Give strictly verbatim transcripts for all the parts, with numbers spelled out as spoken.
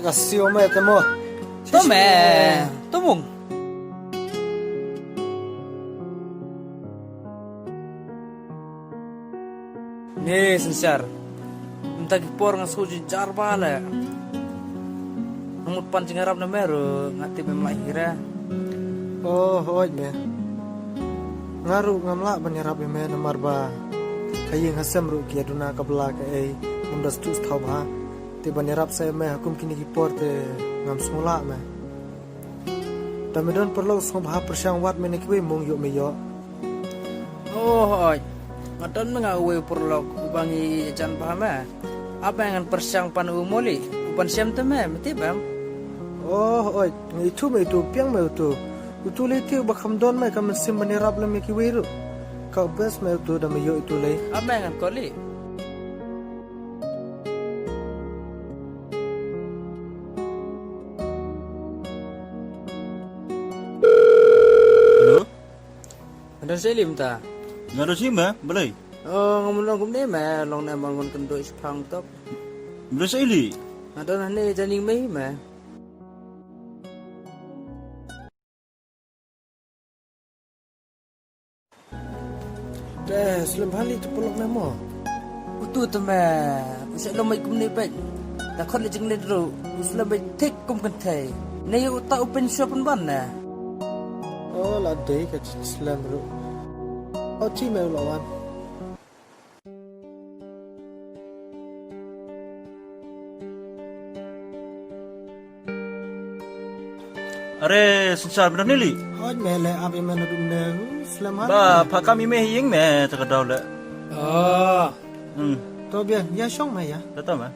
Ka sio me te mo. To me. To mung. Ne, Synshar. Mynta ki por nga shu jynjar bha le. Nga mut pan jingïarap na me ruh, nga tip mem lah hi re. Oh, hooid me. Nga ruh ngam lah ban ïarap ïa me namar ba ha ïing ha sem ruh ki ïa duna ka bla kaei, ngam da sngewthuh bha. Te ban ïarap sa ïa me ha kum kine ki por te ngam sngewlah me. Te me don paralok sngewbha pyrshang wad me na kiwei mung ïoh me ïoh. Oh, hooid. Nga don me nga uwei u paralok uba ngi ïajan bha me. Ap me ngan pyrshang pan u Moli, u ban shem te me, me tip em? Oh, hooid. Nga ithuh me utu, pdiang me utu. Utu lei te uba kham don me ka mynsiem ban ïarap lem ïa kiwei ruh. Ka best me utu da me ïoh utu lei. Ap me ngan call lei. Hello? Nga don sha lei mynta. Nga don sha me, balei? Oh, nga mut long kumne me, long ne mon mon kynduh shaphang tok. Me don sha lei? Nga don hangne jan ïing me hi me. Te slem bha lei tu paralok me mo. Utu te me, u sha long mai kumne bad. Da khot lei jingleit ruh, u slem bad thik kum kynthei. Ne ïa uta u pynshop pynban ne. Oh, la dei ka slem ruh. Oh, ti me u la wan. Are, Synshar, me don ne lei? Hooid me le, ap ïa me naduh ne, hu, slem ha. Ba, pha kam ïa me ha ïing me, te ka daw le. Oh. Hmm. To biang, ïa shong me ïa. Te to me.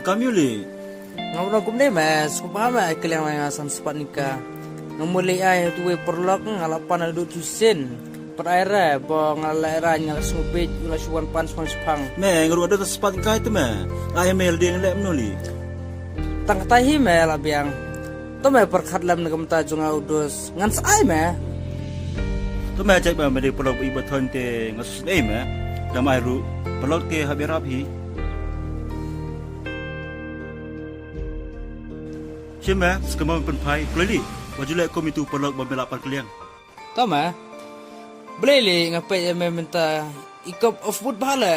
Kam ïa lei. Nga mut long kumne me, sngewbha me ai kylliang ïa nga san spah tyngka. Nga mut lei ai ha uwei u paralok nga la pan naduh tu sien. Pat ai re, ba nga la ai re nga la sngewbha u la shu wan pan shaphang shaphang. Me, nga ruh nga don san spah tyngka te me. Ai me lei dei lei mano lei. Tang katai hi me la biang. To me pyrkhat lem na ka bynta jong nga u dos. Ngan sa ai me. To me jait ba me dei paralok ba i ba thon te nga sngewsih me. Te me ai ruh paralok te hap ïarap hi. Shi me, sa ka mo pynphai, kloi lei, wat ju leh kum itu paralok ba me lah pan kylliang. To me. Balei lei nga peit ïa me mynta i kop of food bha le.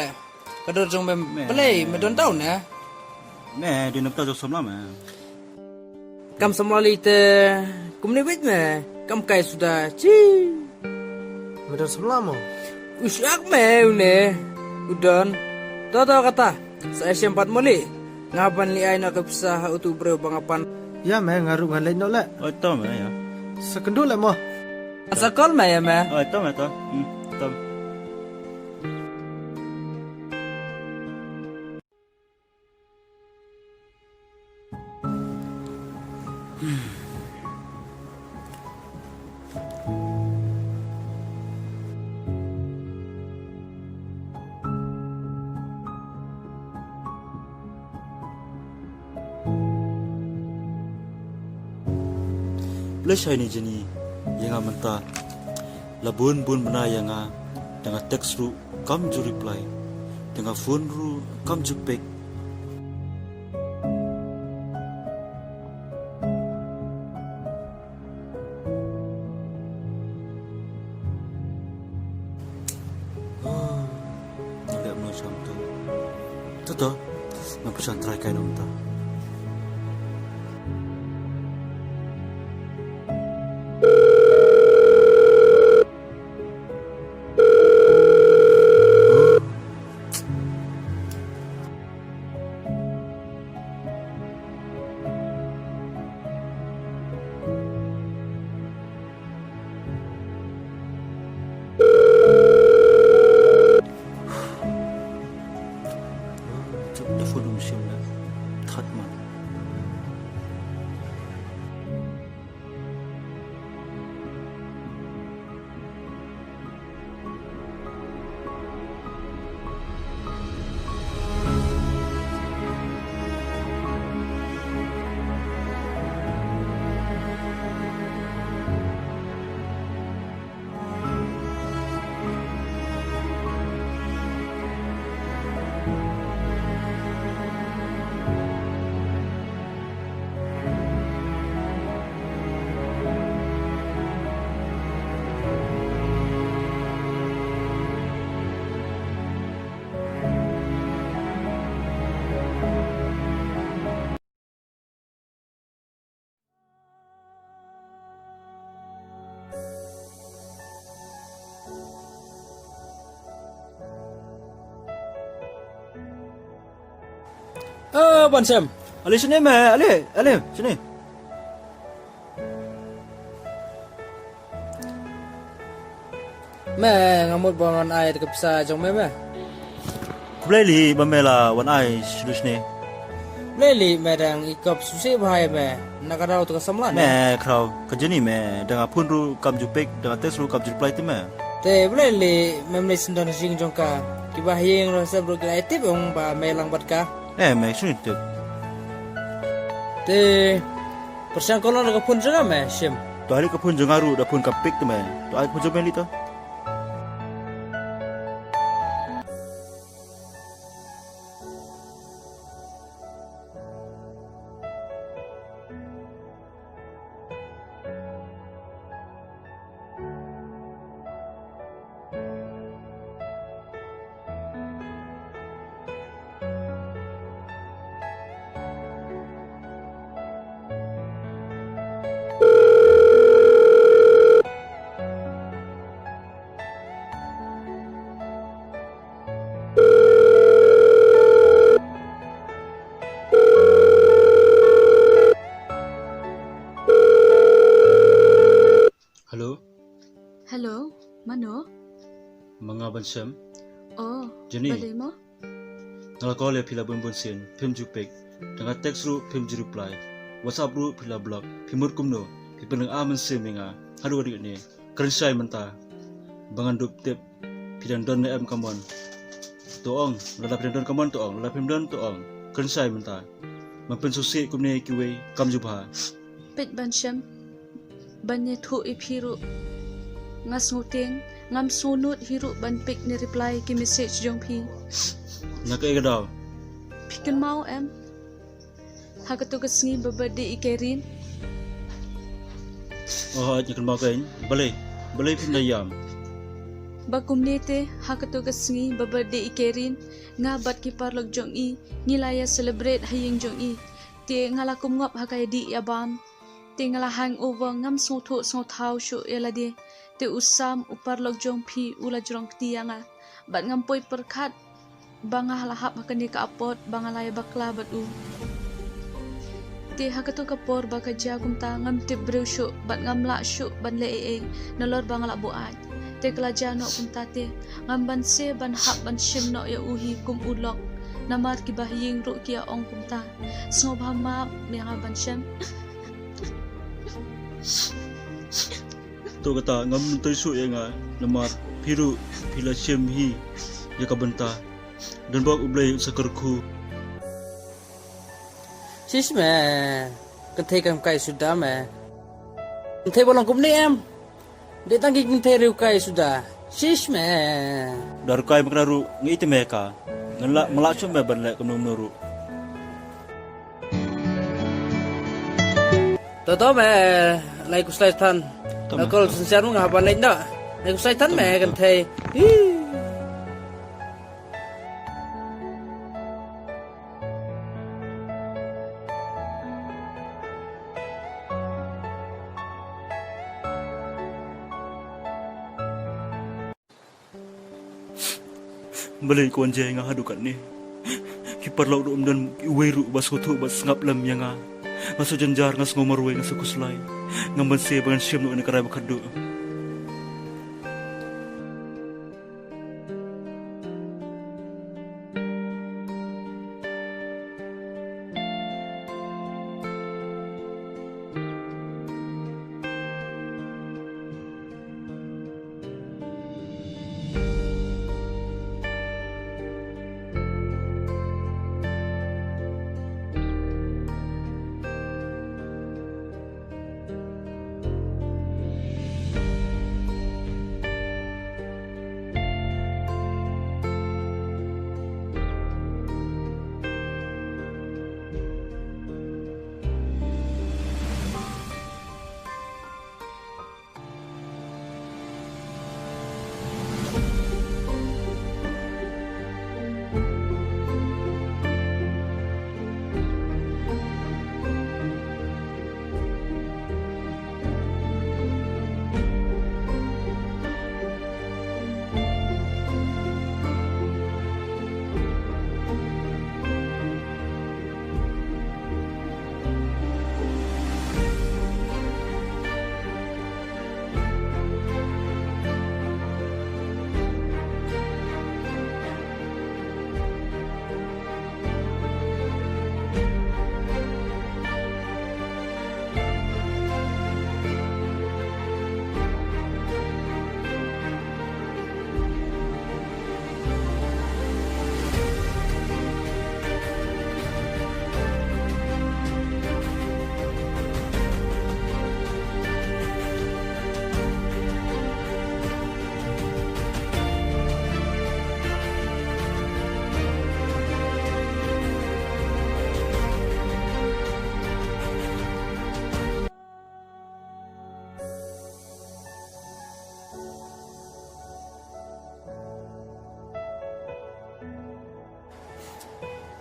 Ka dor jong me balei me don tau ne? Me, dei na bynta jong samla me. Kam samla lei te kumne beit me, kam kai suda chi. Me don samla mo? U shak me une. U don. To to kata. Sa ai shem pat mo lei. Nga ban leit ai noh ka pisa ha utu u briew ba nga pan. Ïa me nga ruh ngan leit noh leh. Oi to me ïa. Sa kynduh leh mo. Sa call me ïa me. Oi to me to. Hmm, to. Balei shai ni jani ïa nga mynta. La bun bun bnai ïa nga, da nga text ruh kam ju reply, da nga phone ruh kam ju pick. Oh, ngan leh kumno shwa mynta. To to, ngan pyrshang try kai noh mynta. Jop da phone um shim na. Thad Ah, Ban Sem. Ale shane me, ale, ale shane. Me, nga mut ban wan ai da ka pisa jong me me. Khublei li ba me la wan ai shuh shane. Khublei li me dang i kop susi bha ïa me. Na ka daw tu ka samla ne. Me khraw ka jani me dang a phone ruh kam ju pick, dang a text ruh kam ju reply te me. Te khublei li me mne sendon jing jong ka. Ki ba hieng ro sep ruh ki la tip ong ba me lang bad ka. Eh, me shu tip. Te pyrshang kolor ka phone jong nga me shim. To ai li ka phone jong nga ruh da phone ka pick te me. To ai phone jong me li to. Hello. Hello, mano? Ma nga Ban Sem. Oh, Jenny. Balei mo? Nga la call ïa phi la bun bun sien, phim ju pick. Dang a text ruh phim ju reply. WhatsApp ruh phi la block. Phi mut kumno? Phi pynlong a mynsiem ïa nga. Haduh haduh ne. Kren shai mynta. Ba ngan dup tip. Phi dang don ne em ka mon? To ong, lada phi dang don ka mon to ong, lada phim don to ong. Kren shai mynta. Ban pynsngewsih kumne ïa kiwei kam ju bha. Peit Ban Sem, ban ïathuh ïa phi ruh nga sngewtieng, ngam sngewnud hi ruh ban pick ne reply ki message jong phi. Na kaei ka daw? Phi kynmaw em? Ha kato ka sngi ba birthday i Kairin. Oh, hooid nga kynmaw keiñ. Balei? Balei phim da ïam? Ba kumne te, ha kato ka sngi ba birthday i Kairin, nga bad ki paralok jong i ngi la ïa celebrate ha ïing jong i. Te nga la kum ngop ha ka ïadih ïabam. Te nga la hangover, ngam sngewthuh sngewthaw shuh ïa lade. Te u Sam, u paralok jong phi, u la jrong kti ïa nga. Bad ngam poi pyrkhat ba nga la hap ha kane ka apot ba nga la ïa bakla bad u. Te ha kato ka por ba ka jia kumta ngam tip briew shuh bad ngam lah shuh ban leh ei ei nalor ba nga la buaid. Te ka la jia noh kumta te ngam banse ban hap ban shim noh ïa u hi kum u lok. Namar kiba ha ïing ruh ki ïa ong kumta. Sngewbha map ïa nga Ban Sem. To kata ngam myntoi shuh ïa nga namar phi ruh phi la shim hi ïa ka bynta. Donbok U Blei un sa kyrkhu. Shish me. Kynthei kam kai suda me. Kynthei ba long kumne em. Dei tang ki kynthei riewkai suda. Shish me. Da riewkai me kynda ruh nga ïeit me ka. Ngan lah, ma lah shuh me ban leh kumno kumno ruh. To to me, lai khuslai than. To me. Kol synshar mo nga hap ban leit noh. Lai khuslai than me kynthei. Hi. Balei ka wan jia ïa nga haduh katne? Ki paralok ruh ym don uwei ruh ba sngewthuh ba sngap lem ïa nga. Nga sngewjynjar, nga sngew marwei, nga sngewkhuslai. Ngam banse ba ngan shim noh ïa kane ka rai ba khatduh.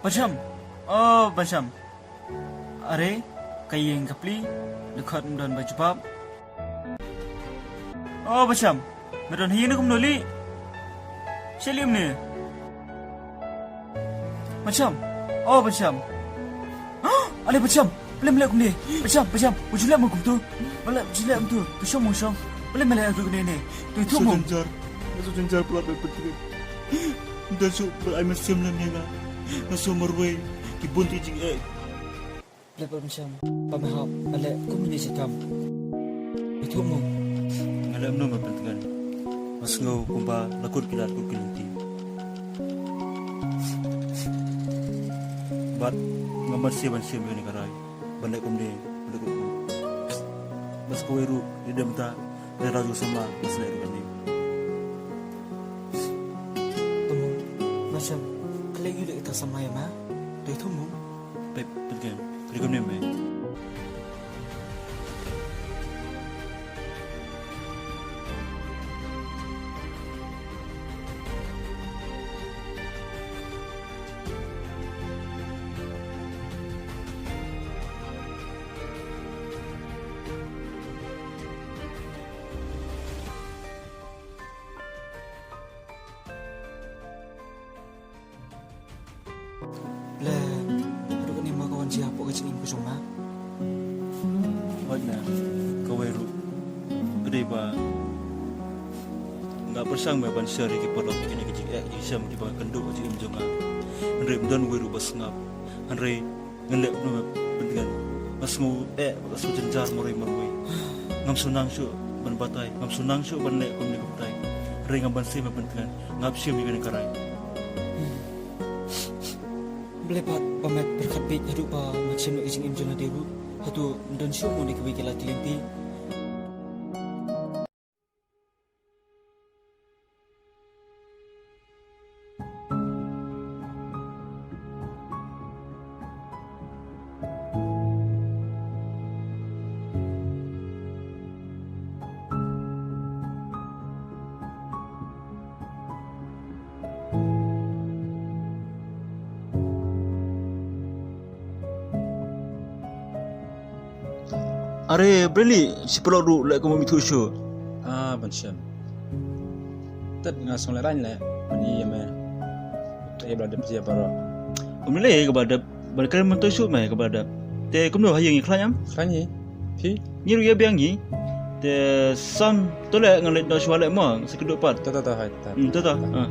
Ban Shem. Oh, Ban Shem. Are, ka ïing ka pli, dkhot ym don ba jubab. Oh, Ban Shem. Me don ha ïing ne kumno lei? Sha lei kumne? Ban Shem. Oh, Ban Shem. Ale Ban Shem. Balei me leh kumne? Ban Shem, Ban Shem. U ju leh mo kumto. Balei u ju leh kumto? To shong mo shong. Balei me leh kumne ne? To ïathuh mo. Jynjar. Nga shu jynjar palat ban pyntrei. Ym don shuh ba ai mynsiem lem ïa nga. Nga shu marwei. Ki bun ki jingeh. Leh ba Ban Shem, ba me hap, nga leh kumne shi tam. Ïathuh mo. Nga leh kumno me pyntngen. Nga sngew kumba la kut ki lad kut ki lynti. Bad ngam banse ban shim ïa kane ka rai. Ban leh kumne, ban leh kumne. Bad sa kawei ruh, ïa dem ta, ïa raju samla, bad sa leh ruh kane. Tamo, Ban Shem, ka leh ïa u leh kita samla ïa ma. Dei tamo. Pep, pep, pep, pep, pep, pep, Le, haduh kane ma ka wan jia hapoh ka jingim ka jong ma. Hooid na, kawei ruh. Ka dei ba nga pyrshang me ban share ïa ki paralok ïa kine ki jingeh jingshem kiba kynduh ha jingim jong nga. Hynrei ym don uwei ruh ba sngap. Hynrei ngan leh kumno me pyndengan. Nga sngew eh, nga sngew jynjar marwei marwei. Ngam shu nang shuh ban batai, ngam shu nang shuh ban leh kumne kumtai. Hynrei ngam banse me pyndengan. Ngap shim ïa kane ka rai. Balei pat ba met pyrkhat beit haduh ba met shim ïa ka jingim jong lade ruh. Hato ym don shuh mo ne kiwei ki lad ki lynti. Are, Bradley, shi paralok ruh leh kumba ym ïathuh shuh. Ah, Ban Shem. Tat nga sngewlehrain leh ban ïa me. Te ba la dep jia baroh. Kumne leh kaba la dep, ba la kren mynta shuh me kaba la dep. Te kumno ha ïing ngi khlaiñ em? Khlaiñ hi. Phi? Ngi ruh ïa biang ngi. Te san to leh ngan leit noh shuwa leh mo, sa kynduh pat. Ta ta ta hai ta. Hmm, ta ta. Ah.